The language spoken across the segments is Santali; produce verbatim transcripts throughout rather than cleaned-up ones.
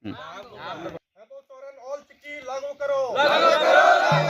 ᱦᱩᱸ᱾ ᱦᱮᱢᱚ ᱥᱚᱨᱮᱱ ᱚᱞ ᱪᱤᱠᱤ ᱞᱟᱹᱜᱩ ᱠᱟᱨᱚ᱾ ᱞᱟᱹᱜᱩ ᱠᱟᱨᱚ,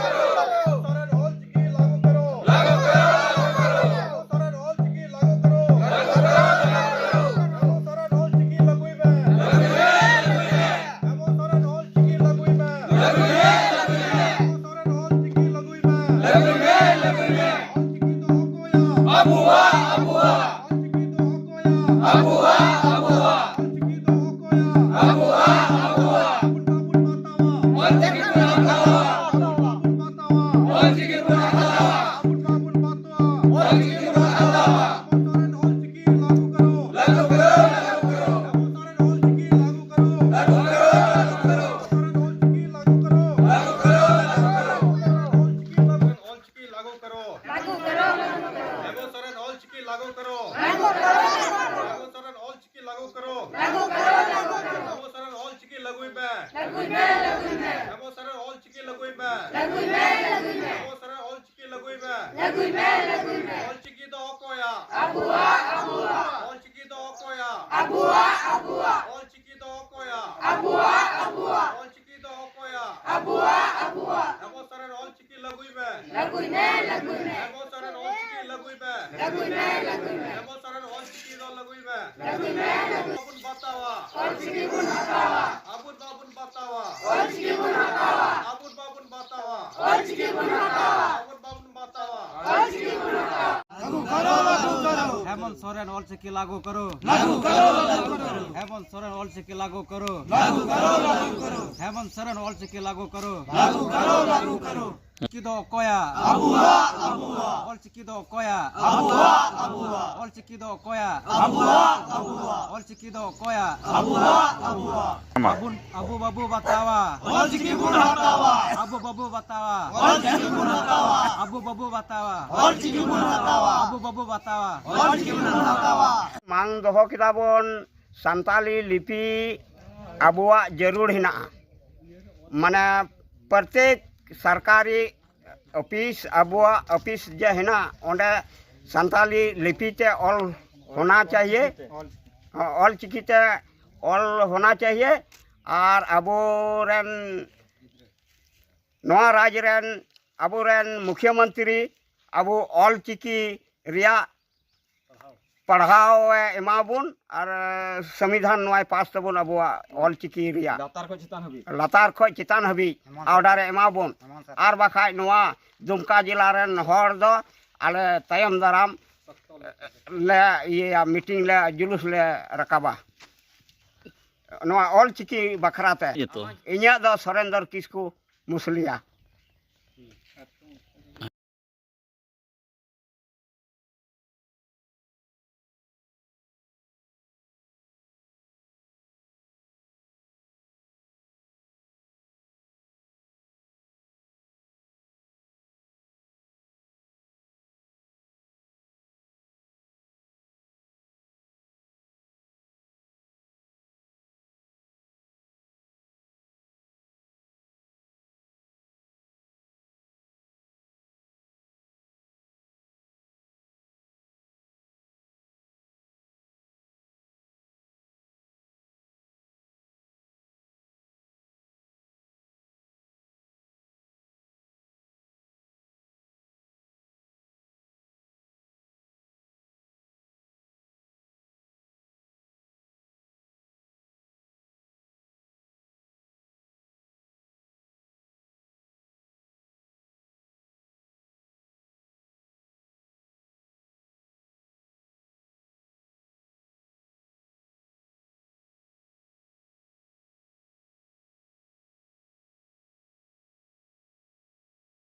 ᱞᱟᱹᱜᱩ ᱠᱟᱨᱚ᱾ ᱦᱮᱢᱚ ᱥᱚᱨᱮᱱ ᱚᱞ ᱪᱤᱠᱤ ᱞᱟᱹᱜᱩ ᱠᱟᱨᱚ᱾ ᱞᱟᱹᱜᱩ ᱠᱟᱨᱚ, ᱞᱟᱹᱜᱩ ᱠᱟᱨᱚ᱾ ᱦᱮᱢᱚ ᱥᱚᱨᱮᱱ ᱚᱞ ᱪᱤᱠᱤ ᱞᱟᱹᱜᱩ ᱠᱟᱨᱚ᱾ ᱞᱟᱹᱜᱩ ᱠᱟᱨᱚ, ᱞᱟᱹᱜᱩ ᱠᱟᱨᱚ᱾ ᱦᱮᱢᱚ ᱥᱚᱨᱮᱱ ᱚᱞ ᱪᱤᱠᱤ ᱞᱟᱹᱜᱩᱭ ᱢᱮ᱾ ᱞᱟᱹᱜᱩᱭ ᱢᱮ, ᱞᱟᱹᱜᱩᱭ ᱢᱮ᱾ ᱦᱮᱢᱚ ᱥᱚᱨᱮᱱ ᱚᱞ ᱪᱤᱠᱤ ᱞᱟᱹᱜᱩᱭ ᱢᱮ᱾ ᱞᱟᱹᱜᱩᱭ ᱢᱮ, ᱞᱟᱹᱜᱩᱭ ᱢᱮ᱾ ᱦᱮᱢᱚ ᱥᱚᱨᱮᱱ ᱚᱞ ᱪᱤᱠᱤ ᱞᱟᱹᱜᱩᱭ ᱢᱮ᱾ ᱞᱟᱹᱜᱩᱭ ᱢᱮ, ᱞᱟᱹᱜᱩᱭ ᱢᱮ᱾ ᱚᱞ ᱪᱤᱠᱤ ᱫᱚ ᱚᱠᱚᱭᱟᱜ? ᱟᱵᱚᱣᱟᱜ, ᱟᱵᱚᱣᱟᱜ᱾ ᱚᱞ ᱪᱤᱠᱤ ᱫᱚ ᱚᱠᱚᱭᱟᱜ? ᱟᱵᱚᱣᱟᱜ, ᱟᱵᱚᱣᱟᱜ᱾ ᱚᱞ ᱪᱤᱠᱤ ᱫᱚ ᱚᱠᱚᱭᱟᱜ? ᱟᱵᱚᱣᱟᱜ, ᱟᱵᱚᱣᱟᱜ᱾ ᱟᱵᱚ ᱵᱟᱵᱚᱱ ᱵᱟᱛᱟᱣᱟ᱾ ᱚᱞ ᱪᱤᱠᱤ ᱵᱚᱱ ᱦᱟᱛᱟᱣᱟ᱾ ᱟᱵᱚ ᱵᱟᱵᱚᱱ ᱵᱟᱛᱟᱣᱟ᱾ ᱚᱞ ᱪᱤᱠᱤ ᱵᱚᱱ ᱦᱟᱛᱟᱣᱟ᱾ ᱟᱵᱚ ᱵᱟᱵᱚᱱ ᱵᱟᱛᱟᱣᱟ᱾ ᱚᱞ ᱪᱤᱠᱤ ᱵᱚᱱ ᱦᱟᱛᱟᱣᱟ᱾ ᱦᱮᱢᱚ ᱥᱚᱨᱮᱱ ᱚᱞ ᱪᱤᱠᱤ ᱞᱟᱹᱜᱩ ᱠᱟᱨᱚ᱾ ᱞᱟᱹᱜᱩ ᱠᱟᱨᱚ, ᱞᱟᱹᱜᱩ ᱠᱟᱨᱚ᱾ ᱦᱮᱢᱚ ᱥᱚᱨᱮᱱ ᱚᱞ ᱪᱤᱠᱤ ᱞᱟᱹᱜᱩ ᱠᱟᱨᱚ᱾ ᱞᱟᱹᱜᱩ ᱠᱟᱨᱚ, ᱞᱟᱹᱜᱩ ᱠᱟᱨᱚ᱾ ᱦᱮᱢᱚ ᱥᱚᱨᱮᱱ ᱚᱞ ᱪᱤᱠᱤ ᱞᱟᱹᱜᱩ ᱠᱟᱨᱚ᱾ ᱞᱟᱹᱜᱩ ᱠᱟᱨᱚ, ᱞᱟᱹᱜᱩ ᱠᱟᱨᱚ᱾ ᱦᱮᱢᱚ ᱥᱚᱨᱮᱱ ᱚᱞ ᱪᱤᱠᱤ ᱞᱟᱹᱜᱩ ᱠᱟᱨᱚ᱾ ᱞᱟᱹᱜᱩ ᱠᱟᱨᱚ, ᱞᱟᱹᱜᱩ ᱠᱟᱨᱚ᱾ ᱦᱮᱢᱚ ᱥᱚᱨᱮᱱ ᱚᱞ ᱪᱤᱠᱤ ᱞᱟᱹᱜᱩ ᱠᱟᱨᱚ᱾ ᱞᱟᱹᱜᱩ ᱠᱟᱨᱚ, ᱞᱟᱹᱜᱩ ᱠᱟᱨᱚ᱾ ᱦᱮᱢᱚ ᱥᱚᱨᱮᱱ ᱚᱞ ᱪᱤᱠᱤ ᱞᱟᱹᱜᱩ ᱠᱟᱨᱚ᱾ ᱞᱟᱹᱜᱩ ᱠᱟᱨᱚ, ᱞᱟᱹᱜᱩ ᱠᱟᱨᱚ᱾ ᱦᱮᱢᱚ ᱥᱚᱨᱮᱱ ᱚᱞ ᱪᱤᱠᱤ ᱞᱟᱹᱜᱩᱭ ᱢᱮ᱾ ᱞᱟᱹᱜᱩᱭ ᱢᱮ, ᱞᱟᱹᱜᱩᱭ ᱢᱮ᱾ ᱦᱮᱢᱚ ᱥᱚᱨᱮᱱ ᱚᱞ ᱪᱤᱠᱤ ᱞᱟᱹᱜᱩᱭ ᱢᱮ᱾ ᱞᱟᱹᱜᱩᱭ ᱢᱮ, ᱞᱟᱹᱜᱩᱭ ᱢᱮ᱾ ᱦᱮᱢᱚ ᱥᱚᱨᱮᱱ ᱚᱞ ᱪᱤᱠᱤ ᱞᱟᱹᱜᱩᱭ ᱢᱮ᱾ ᱞᱟᱹᱜᱩᱭ ᱢᱮ, ᱞᱟᱹᱜᱩᱭ ᱢᱮ᱾ ᱚᱞ ᱪᱤᱠᱤ ᱫᱚ ᱚᱠᱚᱭᱟᱜ? ᱟᱵᱚᱣᱟᱜ, ᱟᱵᱚᱣᱟᱜ᱾ ᱚᱞ ᱪᱤᱠᱤ ᱫᱚ ᱚᱠᱚᱭᱟᱜ? ᱟᱵᱚᱣᱟᱜ, ᱟᱵᱚᱣᱟᱜ᱾ ᱚᱞ ᱪᱤᱠᱤ ᱫᱚ ᱚᱠᱚᱭᱟᱜ? ᱟᱵᱚᱣᱟᱜ, ᱟᱵᱚᱣᱟᱜ᱾ ᱚᱞ ᱪᱤᱠᱤ ᱫᱚ ᱚᱠᱚᱭᱟᱜ? ᱟᱵᱚᱣᱟᱜ, ᱟᱵᱚᱣᱟᱜ᱾ ᱦᱮᱢᱚ ᱥᱚᱨᱮᱱ ᱚᱞ ᱪᱤᱠᱤ ᱞᱟᱹᱜᱩᱭ ᱢᱮ᱾ ᱞᱟᱹᱜᱩᱭ ᱢᱮ, ᱞᱟᱹᱜᱩᱭ ᱢᱮ᱾ ᱦᱮᱢᱚ ᱥᱚᱨᱮᱱ ᱚᱞ ᱪᱤᱠᱤ ᱞᱟᱹᱜᱩᱭ ᱢᱮ᱾ ᱞᱟᱹᱜᱩᱭ ᱢᱮ, ᱞᱟᱹᱜᱩᱭ ᱢᱮ᱾ ᱦᱮᱢᱚ ᱥᱚᱨᱮᱱ ᱚᱞ ᱪᱤᱠᱤ ᱫᱚ ᱞᱟᱹᱜᱩᱭ ᱢᱮ᱾ ᱞᱟᱹᱜᱩᱭ ᱢᱮ, ᱞᱟᱹᱜᱩᱭ ᱢᱮ᱾ ᱵᱟᱵᱚᱱ ᱵᱟᱛᱟᱣᱟ᱾ ᱚᱞ ᱪᱤᱠᱤ ᱵᱚᱱ ᱦᱟᱛᱟᱣᱟ᱾ ᱟᱵᱚ ᱵᱟᱵᱚᱱ ᱵᱟᱛᱟᱣᱟ᱾ ᱚᱞ ᱪᱤᱠᱤ ᱵᱚᱱ ᱦᱟᱛᱟᱣᱟ᱾ ᱟᱵᱚ ᱵᱟᱵᱚᱱ ᱵᱟᱛᱟᱣᱟ᱾ ᱚᱞ ᱪᱤᱠᱤ ᱵᱚᱱ ᱦᱟᱛᱟᱣᱟ᱾ ᱟᱵᱚ ᱵᱟᱵᱚᱱ ᱵᱟᱛᱟᱣᱟ᱾ ᱚᱞ ᱪᱤᱠᱤ ᱵᱚᱱ ᱦᱟᱛᱟᱣᱟ᱾ ᱞᱟᱹᱜᱩ ᱠᱟᱨᱚ, ᱞᱟᱹᱜᱩ ᱠᱟᱨᱚ᱾ ᱦᱮᱢᱚᱱᱛ ᱥᱚᱨᱮᱱ ᱚᱞ ᱪᱤᱠᱤ ᱞᱟᱹᱜᱩ ᱠᱟᱨᱚ᱾ ᱞᱟᱹᱜᱩ ᱠᱟᱨᱚ, ᱞᱟᱹᱜᱩ ᱠᱟᱨᱚ᱾ ᱦᱮᱢᱚᱱᱛ ᱥᱚᱨᱮᱱ ᱚᱞ ᱪᱤᱠᱤ ᱞᱟᱹᱜᱩ ᱠᱟᱨᱚ᱾ ᱞᱟᱹᱜᱩ ᱠᱟᱨᱚ, ᱞᱟᱹᱜᱩ ᱠᱟᱨᱚ᱾ ᱦᱮᱢᱚᱱᱛ ᱥᱚᱨᱮᱱ ᱚᱞ ᱪᱤᱠᱤ ᱞᱟᱹᱜᱩ ᱠᱟᱨᱚ᱾ ᱞᱟᱹᱜᱩ ᱠᱟᱨᱚ, ᱞᱟᱹᱜᱩ ᱠᱟᱨᱚ᱾ ᱪᱤᱠᱤ ᱫᱚ ᱚᱠᱚᱭᱟᱜ? ᱟᱵᱚᱣᱟᱜ, ᱟᱵᱚᱣᱟᱜ᱾ ᱚᱞ ᱪᱤᱠᱤ ᱫᱚ ᱚᱠᱚᱭᱟᱜ? ᱟᱵᱚᱣᱟᱜ, ᱟᱵᱚᱣᱟᱜ᱾ ᱚᱞ ᱪᱤᱠᱤ ᱫᱚ ᱚᱠᱚᱭᱟᱜ? ᱟᱵᱚᱣᱟᱜ, ᱟᱵᱚᱣᱟᱜ᱾ ᱚᱞ ᱪᱤᱠᱤ ᱫᱚ ᱚᱠᱚᱭᱟᱜ? ᱟᱵᱚᱣᱟᱜ, ᱟᱵᱚᱣᱟᱜ᱾ ᱟᱵᱚ, ᱟᱵᱚ ᱵᱟᱵᱚ ᱵᱟᱛᱟᱣᱟ᱾ ᱚᱞ ᱪᱤᱠᱤ ᱵᱚᱱ ᱦᱟᱛᱟᱣᱟ᱾ ᱟᱵᱚ ᱵᱟᱵᱚ ᱵᱟᱛᱟᱣᱟ᱾ ᱚᱞ ᱪᱤᱠᱤ ᱵᱚᱱ ᱦᱟᱛᱟᱣᱟ᱾ ᱟᱵᱚ ᱵᱟᱵᱚ ᱵᱟᱛᱟᱣᱟ᱾ ᱚᱞ ᱪᱤᱠᱤ ᱵᱚᱱ ᱦᱟᱛᱟᱣᱟ᱾ ᱟᱵᱚ ᱵᱟᱵᱚ ᱵᱟᱛᱟᱣᱟ᱾ ᱚᱞ ᱪᱤᱠᱤ ᱵᱚᱱ ᱦᱟᱛᱟᱣᱟ᱾ ᱢᱟᱝ ᱫᱚᱦᱚ ᱠᱮᱫᱟ ᱵᱚᱱ, ᱥᱟᱱᱛᱟᱞᱤ ᱞᱤᱯᱤ ᱟᱵᱚᱣᱟᱜ ᱡᱟᱹᱨᱩᱲ ᱦᱮᱱᱟᱜᱼᱟ᱾ ᱢᱟᱱᱮ ᱯᱨᱚᱛᱮᱠ ᱥᱚᱨᱠᱟᱨᱤ ᱚᱯᱷᱤᱥ, ᱟᱵᱚᱣᱟᱜ ᱚᱯᱷᱤᱥ ᱡᱮ ᱦᱮᱱᱟᱜ, ᱚᱸᱰᱮ ᱥᱟᱱᱛᱟᱞᱤ ᱞᱤᱯᱤ ᱛᱮ ᱚᱞ ᱦᱳᱱᱟ ᱪᱟᱦᱤᱭᱮ, ᱚᱞ ᱪᱤᱠᱤ ᱛᱮ ᱚᱞ ᱦᱳᱱᱟ ᱪᱟᱦᱤᱭᱮ᱾ ᱟᱨ ᱟᱵᱚᱨᱮᱱ ᱱᱚᱣᱟ ᱨᱟᱡᱽ ᱨᱮᱱ ᱟᱵᱚᱨᱮᱱ ᱢᱩᱠᱷᱭᱟᱹ ᱢᱚᱱᱛᱨᱤ ᱟᱵᱚ ᱚᱞ ᱪᱤᱠᱤ ᱨᱮᱭᱟᱜ ᱯᱟᱲᱦᱟᱣ ᱮ ᱮᱢᱟ ᱵᱚᱱ ᱟᱨ ᱥᱚᱝᱵᱤᱫᱷᱟᱱ ᱱᱚᱣᱟᱭ ᱯᱟᱥ ᱛᱟᱵᱚᱱ ᱟᱵᱚᱣᱟᱜ ᱚᱞ ᱪᱤᱠᱤ ᱨᱮᱭᱟᱜ ᱞᱟᱛᱟᱨ ᱠᱷᱚᱱ ᱪᱮᱛᱟᱱ ᱦᱟᱹᱵᱤᱡ᱾ ᱞᱟᱛᱟᱨ ᱠᱷᱚᱱ ᱪᱮᱛᱟᱱ ᱦᱟᱹᱵᱤᱡ ᱮᱢᱟᱱ ᱥᱟᱨ᱾ ᱚᱨᱰᱟᱨ ᱮ ᱮᱢᱟ ᱵᱚᱱ᱾ ᱮᱢᱟᱱ ᱥᱟᱨ᱾ ᱟᱨ ᱵᱟᱠᱷᱟᱡ ᱱᱚᱣᱟ ᱫᱩᱢᱠᱟ ᱡᱮᱞᱟ ᱨᱮᱱ ᱦᱚᱲ ᱫᱚ ᱟᱞᱮ ᱛᱟᱭᱚᱢ ᱫᱟᱨᱟᱢ ᱞᱮ ᱤᱭᱟᱹᱭᱟ, ᱢᱤᱴᱤᱝ ᱞᱮ, ᱡᱩᱞᱩᱥ ᱞᱮ ᱨᱟᱠᱟᱵᱟ ᱱᱚᱣᱟ ᱚᱞ ᱪᱤᱠᱤ ᱵᱟᱠᱷᱨᱟ ᱛᱮ᱾ ᱤᱭᱟᱹ ᱛᱚ᱾ ᱤᱧᱟᱹᱜ ᱫᱚ ᱥᱚᱨᱮᱱᱫᱨᱚ ᱠᱤᱥᱠᱩ ᱢᱩᱥᱞᱤᱭᱟ᱾